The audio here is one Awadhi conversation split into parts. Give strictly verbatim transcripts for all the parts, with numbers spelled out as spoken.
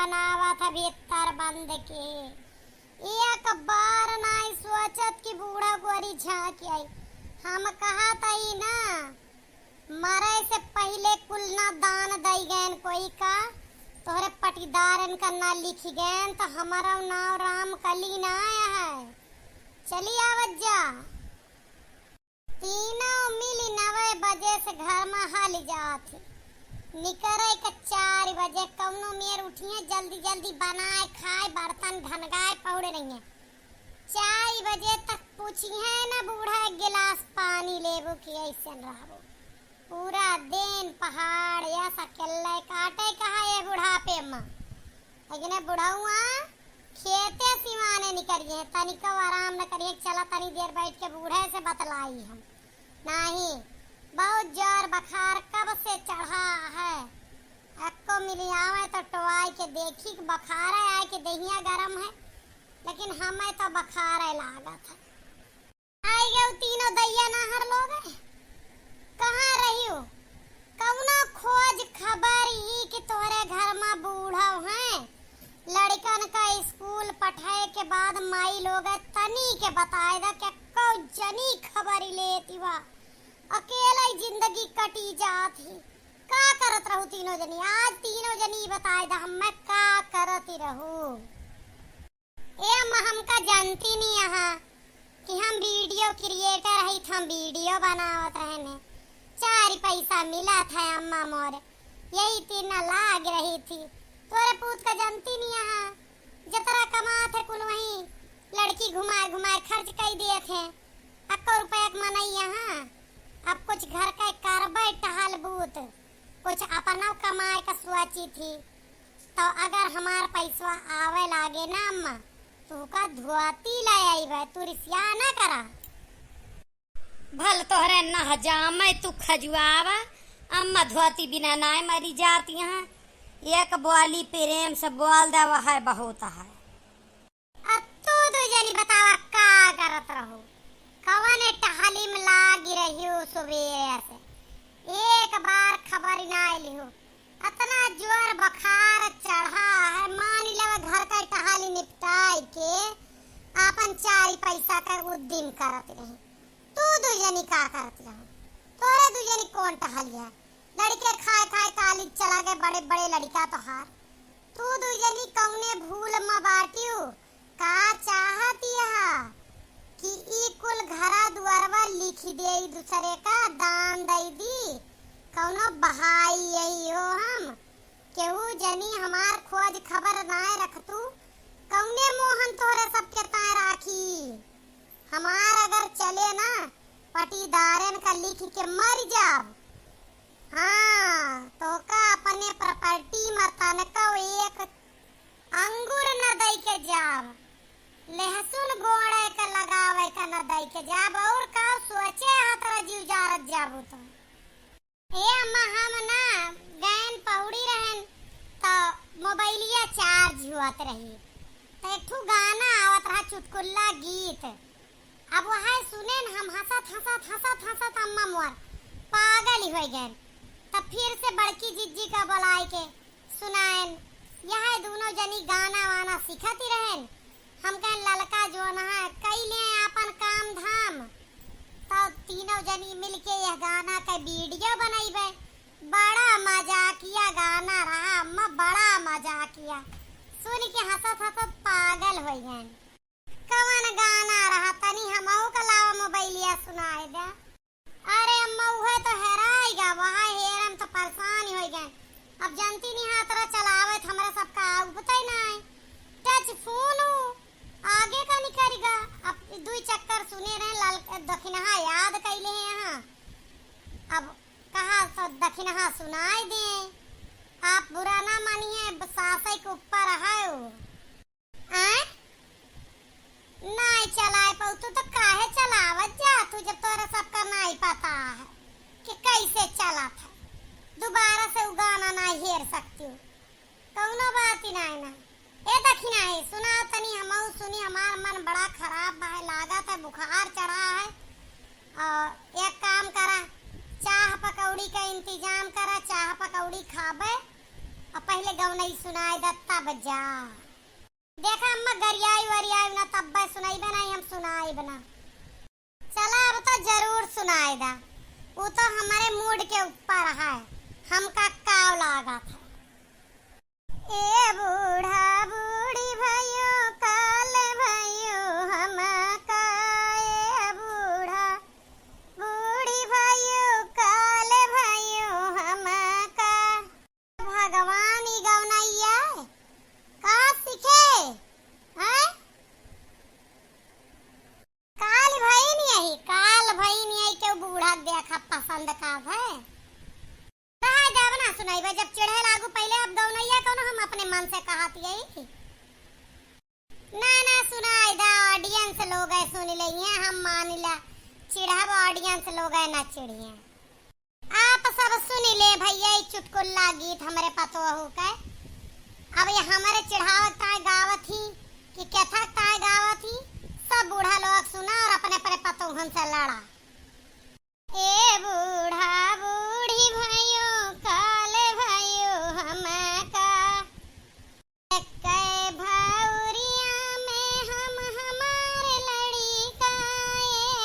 बनावत है भीतर बंद के। एक बार नाई सोचत कि बूढ़ा गोरी झांक आई। हम कहत हई ना, मरे से पहिले कुल ना दान दई गएन कोई का, तोहरे पटीदारन का ना लिखि गएन, त हमरो नाव रामकली ना आया है। चली आवत जा। तीनों मिली नवे बजे से घर मा हलि जात ही। निकरे के चार बजे कउनो मेर उठिहें, जल्दी जल्दी बनाए खाए, बर्तन ढनगाए पहुड़े रहिहें। चार बजे तक पूछिहें न बूढ़ा एक गिलास पानी लेबू कि अइसन रहबू। पूरा दिन पहाड़ यस अकेल्ले काटे कहा ये बुढ़ापे मा। लेकिन बुढ़उआ खेते सिवाने निकरिहें, तनिको आराम न करिहें, चला तनी देर बैठ के बूढ़े से बतलाई हम। नाहीं, बहुत जोर बखार कब से चढ़ा है। अक्को मिली आवे तो टोवाई के देखी कि बखारे आए कि देहिया गरम है, लेकिन हमें तो बखारे लागत है। आई गयो तीनों दैया नाहर लोग है। कहाँ रहियो? कउनो खोज खबर ई कि तोहरे घर मा बूढ़ो हैं? लड़िकन का स्कूल पठाए के बाद माई लोग तनी के बताए दा, के कउ जनी खबर ही लेती बा। अकेला ही जिंदगी कटी जात ही। का करत रहू तीनों जनी? आज तीनों जनी बताए दा हमें का करत ही रहू। ए अम्मा, हमका जानती नहीं यहाँ कि हम वीडियो क्रिएटर हई, त हम वीडियो बनावत रहने, चार पैसा मिलत है अम्मा मोरे, यही तीन लाग रही थी। तोरे पूत का जानती नहीं यहाँ, जतरा कमात है कुल वही लड़की घुमाए घुमाए खर्च कई दिए थे। अक्को रुपया के मनई यहाँ, अब कुछ घर का करबे टहल बूत, कुछ अपना कमाए का सोची थी। तो अगर हमार पैसवा आवे लागे ना अम्मा, तू का धोती ले आईबे, तू रिसिया ना करा। भल तोहरे न हजामे तू खजुआवा, अम्मा धोती बिना नाय मरी जाती हैं। एक बोली प्रेम से बोल दे, वह बहुत है। अब तू दू जनी बतावा का करत रहू? कवन टहली में लागी रहियो सुबेरे से? एक बार खबर ना लिहो। अतना जोर बखार चढ़ा है, मान लेवा घर का टहली निपटाई के आपन चारी पैसा का उद्दिम करत रही। तू दू जनी का करत रहू? तोरे दू जनी कौन टहली है? लड़के खाए खाए कॉलेज चला गए, बड़े बड़े लड़का तोहार। तू दू जनी कौने भूल म बाटियो? का चाहत यह कि ई कुल घरा दुआरवा लिखि देई दूसरे का, दान दई दी? कौनो बहाई यही हो हम? केहू जनी हमार खोज खबर नाय रखतू, कौने मोहन तोहरे सबके ताय राखी? हमार अगर चले ना, पटीदारन का लिखि के मर जाब। हाँ, तोका अपने प्रॉपर्टी में तनको एक अंगूर न दई के जाब, लहसुन गोड़े के लगावे के न दई के जाब, और का सोचे हा तोरा जीव जारत जाबू तो। ए अम्मा, हम ना गैन पहुड़ी रहन, त मोबाइलिया चार्ज हुअत रही, त एक ठू गाना आवत रहा, चुटकुल्ला गीत। अब वह सुने न, हम हंसत, हंसत, हंसत, हंसत अम्मा मोर पागल ही हो गए। तब फिर से बड़की जिज्जी का बुलाए के सुनाएन। यह दोनों जनी गाना वाना सीखत ही रहन। हम कहन, "ललका जोन है, कैले आपन काम धाम।" तब तीनों जनी मिलके यह गाना का वीडियो बनैबे। बड़ा मजाकिया गाना रहा अम्मा, बड़ा मजाकिया। सुन के हंसत हंसत पागल हो गए। कवन गाना रहा? तनी हमहू का लावा मोबाइलिया सुनाए दे। अरे अम्मा, उहे तो हेराई गा, वहाँ हेरम तो परेशान ही हो गए। अब जानती नहीं हाथ रा चलावे तो हमरा सबका उपते ना है। टच फोन हो, आगे का निकल गा। अब दुई चक्कर सुने रहे, लाल दखिनहा याद कैले हैं यहाँ। अब कहा तो दखिनहा सुनाई दे। आप बुरा ना मानिए, सासई के ऊपर है वो। आय? नाई चलाए पाऊ तू तो काहे चलावत जा तू, जब तोरा सबका नाई पता है कि कैसे चलत है। दोबारा से उ गाना नाई हेर सकती हूँ, कौनो बात ही नाई ना। ए दखिना है, सुनाओ तनी हमहू सुनी, हमार मन बड़ा खराब बा है, लागत है बुखार चढ़ा है। और एक काम करा, चाह पकौड़ी का इंतजाम करा, चाह पकौड़ी खाबे अब पहिले गवनई सुनाए दा तब जा। देखा अम्मा, गरियाई वरियाई ना, तब्बे सुनाइबे नहीं, हम सुनाइब ना। चला, अब तो जरूर सुनाए दा। उ तो हमरे mood के ऊपर है, हमका काव लागत है। ए बूढ़ा बूढ़ी भइयो, काल भइयो हमका। ए बूढ़ा बूढ़ी भइयो, काल भइयो हमका। भगवान, ई गवनइया का सीखे? हैं? काल भइन यही, काल भइन यही के बूढ़ा देखा पसंद का है। रहा जाब ना सुनाइबे, जब चिढ़े लागू पहिले, अब गवनइया कौनो हम अपने मन से कहत यही। ना, ना सुनाए दा, audience लोग है सुन लेइहे, हम मान ला चिढ़ब, audience लोग है ना चिढ़िए। आप सब सुन ले भइया, ई चुटकुल्ला गीत हमरे पतोहू के। अब ये हमरे चिढ़ावक ताय गावत ही कि केथक ताय गावत ही, सब बूढ़ा लोग सुना और अपने अपने पतोहन से लड़ा। ए बूढ़ा बूढ़ी भइयो, काल भइयो हमका। एक्कै भौरिया में हम हमार लड़िका,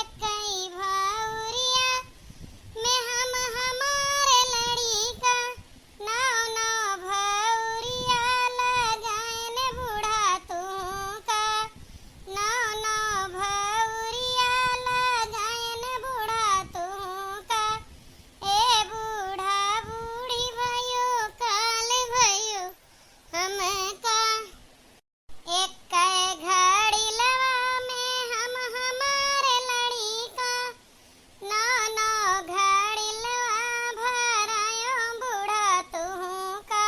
एक्कै भौरिया में हम हमार लड़िका, नौ नौ भौरिया लगाइन बूढ़ा तुहूँ का, नौ नौ भौरिया लगाइन बूढ़ा तुहूँ का। ए बूढ़ा बूढ़ी भइयो, काल भइयो हमका। एक्कै घड़िलवा में हम हमार लड़िका, नौ नौ घड़िलवा भरायो बूढ़ा तुहूँ का।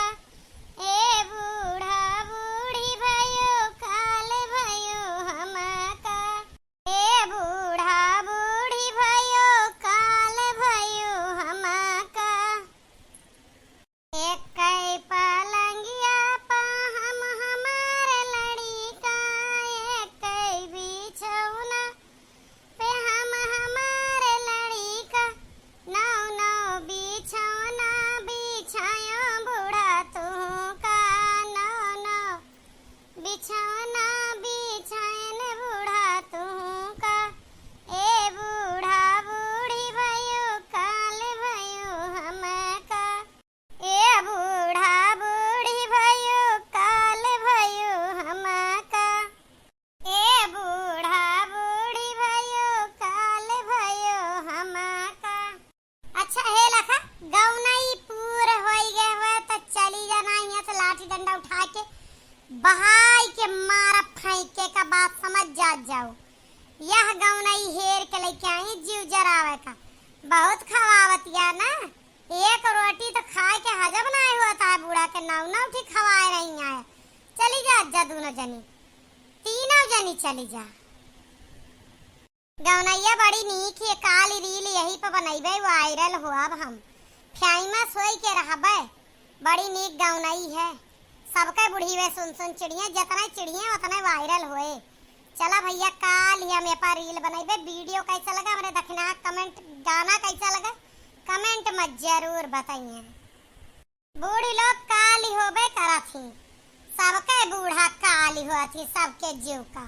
ए बूढ़ा बूढ़ी भइयो, काल भइयो हमका। ए बूढ़ा बूढ़ी भइयो, काल भइयो हमका। एक्कै पलंगिया पा हम हमार लड़िका, एक्कै बिछौना पे हम हमार लड़िका, नौ नौ बिछौना बिछायो बूढ़ा तुहूँ का, नौ नौ बिछौना बिछाइन बूढ़ा तुहूँ का। ए बूढ़ा बूढ़ी भइयो, काल भइयो हमका। ए बूढ़ा बूढ़ी भइयो, काल भइयो हमका। ए बूढ़ा बूढ़ी भइयो, काल भइयो हमका। अच्छा, हे लखा, गौनई पूर होई गए हुए, त चली जा ना, यहाँ से लाठी डंडा उठा के बहाई के मारा, फेंके का बात समझ जात जाओ। यह गौनई हेर के लेके आई, जीव जरावे का। बहुत खवावत या ना, एक रोटी तो खाए के हजम ना हुआ था बूढ़ा के, नौ नौ ठी खवाए रही आए। चली जा, जा दोनों जनी, तीनों जनी चली जा। गौनैया बड़ी नीक है, काल reel यही पे बनैबे, viral होब हम, famous होई के रहबे। बड़ी नीक गौनई है, सबके बुढ़ीवे सुन सुन चिढ़िए, जितने चिढ़िए उतने viral होए। चला भइया, काल ही हम ए पर reel बनैबे। Video कैसा लगा हमरे दखिना comment, गाना कैसा लगा comment में जरूर बताइए। बूढ़ी लोग काली होबे करत ही, सबके बूढ़ा काली होत ही, सबके जीव का।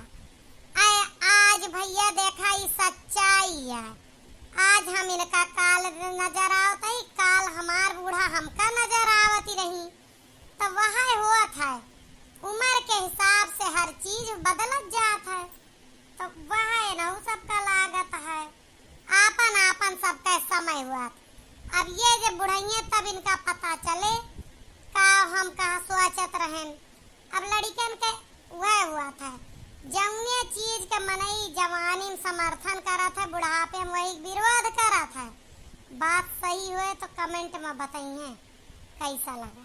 आए, आज भइया देखा, ई सच्चाई है। आज हम इनका काल नजर आवत ही, काल हमार बूढ़ा हमका नजर आवत ही रही। तो वह होत है, उम्र के हिसाब से हर चीज बदलत जात है। तो वह एनहू सबका लागत है, आपन आपन सबका समय हुआ। अब ये जब बुढ़इये तब इनका पता चले का हम कहा सोचत रहन। अब लड़िकन के वह हुआ था, जौने चीज के मनई जवानी में समर्थन करत है, बुढ़ापे में वही विरोध करत है। बात सही हुए तो comment में बताइए कैसा लगा।